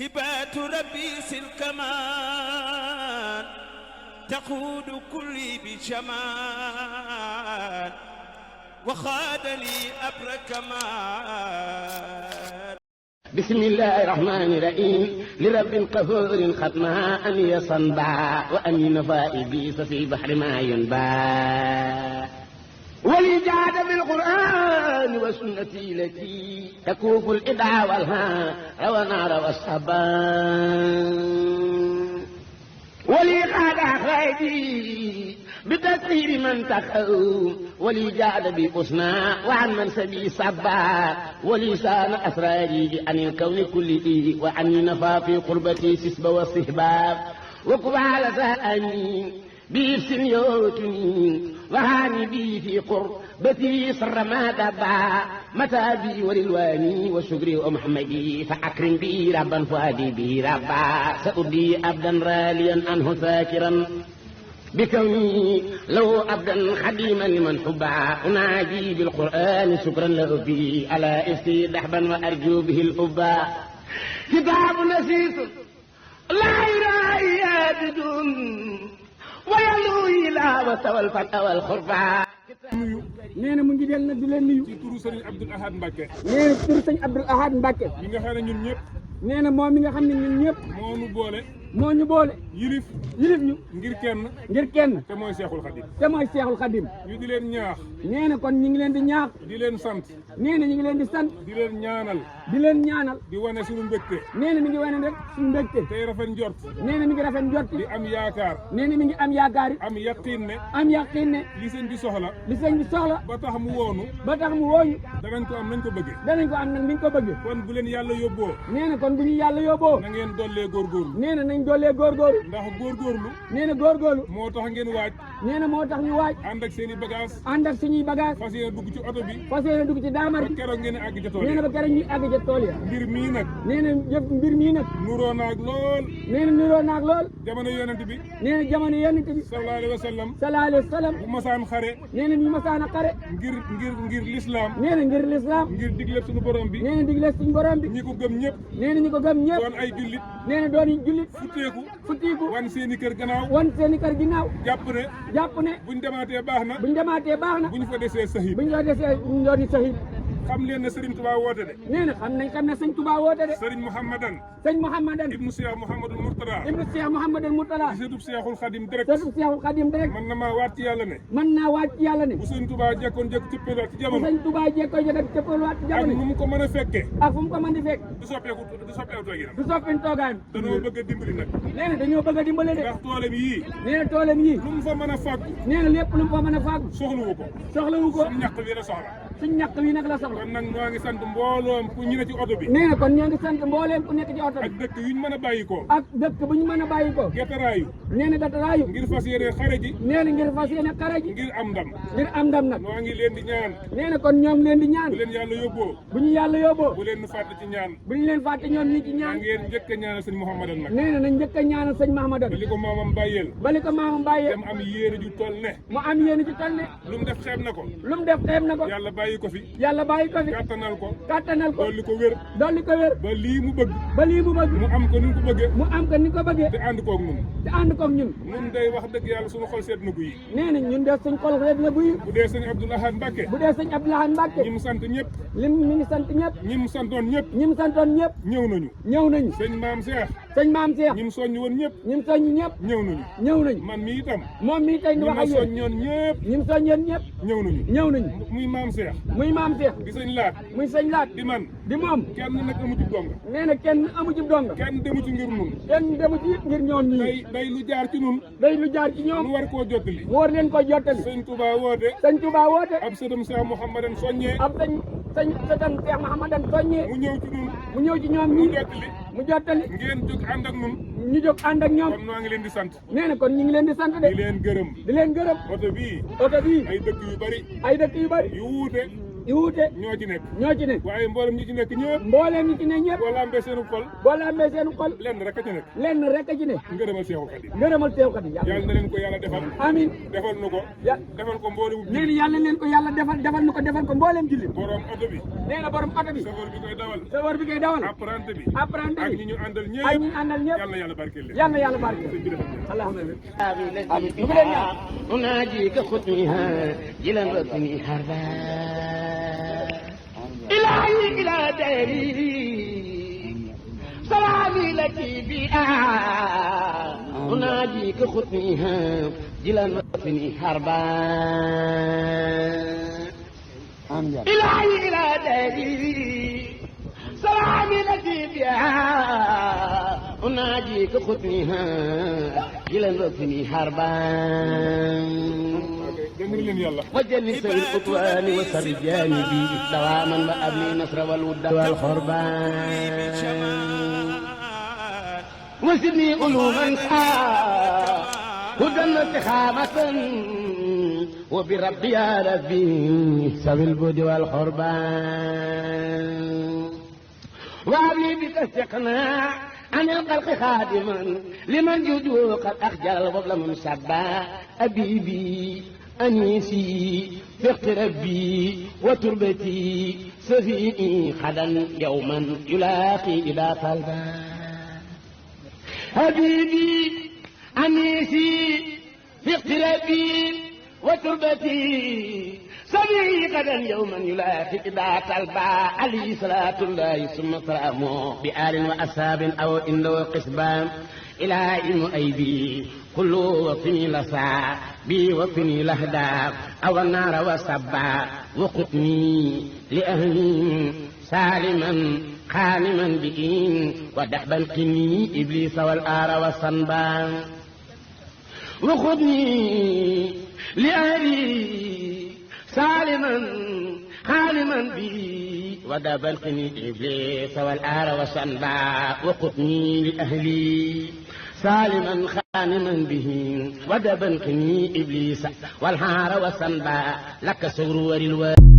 هبات ربي الكمان تقود كلي بشمان وخاد لي أبر كمان. بسم الله الرحمن الرحيم لرب قفور ختمها أني صنبا وأني نفائي في بحر ما ينبا ولي جاد بالقرآن وسنتي التي تكوف الإدعاء والها ونار والصبان ولي قاد أخراجي بتسخير من تخو ولي جاد بحسنى وعن منسبي صبا ولي سان أسراري عن الكون كله وعن نفى في قربتي سسب والصهباب وقبال سأني بيف يوتني وهاني بي في قربتي صر ما دبا متى بي وللواني وشكري ومحمدي فأكرم بي ربا فؤادي بي ربا سأبدي أبدا راليا عنه ساكرا بكوني لو أبدا خديما لمن حبا أنادي بالقرآن شكرا له فيه على إفتي دحبا وأرجو به الأبا كتاب نسيت لا إله بدون ويلو إلى وسوى الفتى والخرفا nee na mu ngi del nag di leen nuyu ci turu Serigne Abdoul Ahad Mbacké nee na turu Serigne Abdoul Ahad Mbacké mi nga xam ne ñun ñëpp nee na moom mi nga xam ne ñun ñëpp moo nu boole moo ñu boole yilif ñu ngir kenn te mooy Seexul Xadim Seexul Xadim ñu di leen ñaax nee na kon ñu ngi leen di ñaax di leen sant nee na ñu ngi leen di sant di leen ñaanal di wane suñu mbégte nee na mi ngi wane rek suñu mbégte tey rafet njort nee na mi ngi rafet njort di am yaakaar nee na mi ngi am yaakaar am yaqiin ne li sëñ bi soxla ba tax mu wooñu danañ ko am nañ ko bëggee am nag niñ ko bëggee kon bu leen yàlla yóbboo nee na kon bu ñu yàlla yóbboo na ngeen dollee góorgóorlu nee na nañ dollee góorgóorlu ndax góorgóorlu nee na góorgóorlu moo tax ngeen waaj nee na moo tax ñu waaj ànd ak seen i bagage ànd ak suñuy bagage fas yéene dugg ci oto bi fas yéene dugg ci daamar bi keroog ngeen àgg ca tool nee na ba keroog ñuy àgg ca tool ya mbir mii nag nee na mbir mii nag nuroo naag lool nee na nuroo naag lool jamono yonent bi nee na jamono yonent bi sallallahu alayhi wa sallam bu masaan xare nee na ñu masaan a xare ngir lislaam nee na ngir lislaam ngir digle suñu borom bi nee na digle suñu borom bi ñi ko gëm ñëpp nee na ñi ko gëm ñëpp doon ay jullit nee na doon jullit futteeku wan seeni kër gannaaw jàpp ne buñ demaatee baax na buñ fa desee sahid doon sahid xam leen ne Serigne Touba woote de nee na xam ne Serigne Touba woote de Serigne Mouhamadan ibnu Cheikh Mouhamadul Mourtada di sëtub Cheikhul Khadim direct mën na maa waat ci yàlla ne bu Serigne Touba jekkoon jekk cëppalwaat ci jamono ak nu mu ko mën a fekkee ak fu mu ko mën di fekk du soppeeku tooginam du soppeeku toogaayam dañoo bëgg a dimbali nag nee na dañoo bëgg a dimbali de ndax toolam yii nee na toolam yii lu mu fa mën a fàggu nee na lépp lu mu fa mën a fàggu soxlawu ko suñu ñàkk bi la soxla suñu ñàkk wi nag la soxla kon nag ñoo ngi sant mbooloom ku ñu ne ci oto bi nee na kon ñoo ngi sant mbooleem ku nekk ci oto bi ak dëkk yuñ mën a bàyyi ko ak dëkk bu ñu mën a bàyyi ko gettaraayu nee na gettaraayu ngir fas yéene xare ji nee na ngir fas yéene xare ji ngir am ndam nag ñoo ngi leen di ñaan nee na kon ñoom leen di ñaan bu leen yàlla yóbboo bu leen nu fàtte ci ñaan bu ñu leen fàtte ñoom ñi ci ñaan ngeen njëkk a ñaanal sëñ Mouhamadan nag nee na nañ njëkk a ñaanal sëñ Mouhamadan ba li ko maamam bàyyeel dem am yéene ju toll ne mu am yéene ju toll ne lu mu def xeeb na ko yàlla bàyyi ko fi kattanal ko dolli ko wér ba lii mu bëgg mu am ko ni ko bëggee te ànd koog ñun ñun day wax dëgg yàlla suñu xol seet na guy nee na ñun def suñu xol seet na guy bu dee sëñ Abdoul Ahad Mbacké ñi mu sant ñëpp mi ngi sant ñëpp ñi mu santoon ñëpp ñëw nañu sëñ maam Cheikh ñi mu soññ woon ñëpp ñëw nañu man mi itam moom mi tey wax ak yéen ñi mu soññoon ñëpp ñëw nañu muy maam Cheikh di sëñ Laat muy sëñ Laat di man di moom kenn nag amu ci donga nee na kenn amu ci donga kenn demu ci ngir nun kenn demu ci ngir ñoom ñi day lu jaar ci nun ñoom mu war koo jottali mu war leen ko jottali sëñ Touba woote ab sëtam Cheikh Mouhamadan soññee ab sëtam Cheikh Mouhamadan soññee mu ñëw ci ñoom ñi mu jottali ngeen jóg ànd ak nun ñu jóg ànd ak ñoom kon noo ngi leen di sant nee na kon ñu ngi leen di sant de di leen gërëm di leen gërëm oto bii oto bii ay dëkk yu bari yu wuute yu wuute ñoo ci nekk waaye mboolem ñi ci nekk ñëpp boo lambee seenu xol lenn rek a ci nekk ngërëmal Seexul Xadiim yàlla na leen ko yàlla defal amiin defal nu ko defal ko mboolem nee na yàlla leen ko yàlla defal nu ko defal ko mboolem jullit borom oto bi nee na borom oto bi chauffeur bi koy dawal apprenti bi ak ñi ñu àndal ñëpp yàlla yàlla barkeel leen yàlla barkeel allahumma أناجيك ختمها جلا ركني حربا إلهي إلى داري سلامي لك بيئا أناجيك ختمها جلا ركني حربا إلهي إلى داري سلامي لك بيئا أناجيك ختمها جلا ركني حربا وجني سوي الخطوان وسر جانبي دواما وأبني نصر والود والخربان وزدني علوما هدى استخامة وبربي يا ربي سوي البود والخربان وأبني بك استقناع عن الخلق خادما لمن جدو قد أخجل الوبل من سبا أبيبي أنيسي فقت ربي وتربتي سفيئي خدا يوما يلاقي إلى قلبا حبيبي أنيسي فقت ربي وتربتي سبيعي غدا يوما يلاقي إذا قلبا عليه صلاة الله ثم سلامه بآل وأصحاب أو إن وقسبان إلى علم أيدي كل وطني لسا بي وطني لهدا أو النار وسبا وقتني لأهلي سالما خانما بإن ودحبا قني إبليس والآر والصنبان وخذني لأهلي سالما خالما بي ودبلقني إبليس والآر وصنبا وقتني لأهلي سالما خانما به ودبلقني إبليس والهار وصنبا لك سرور الوالد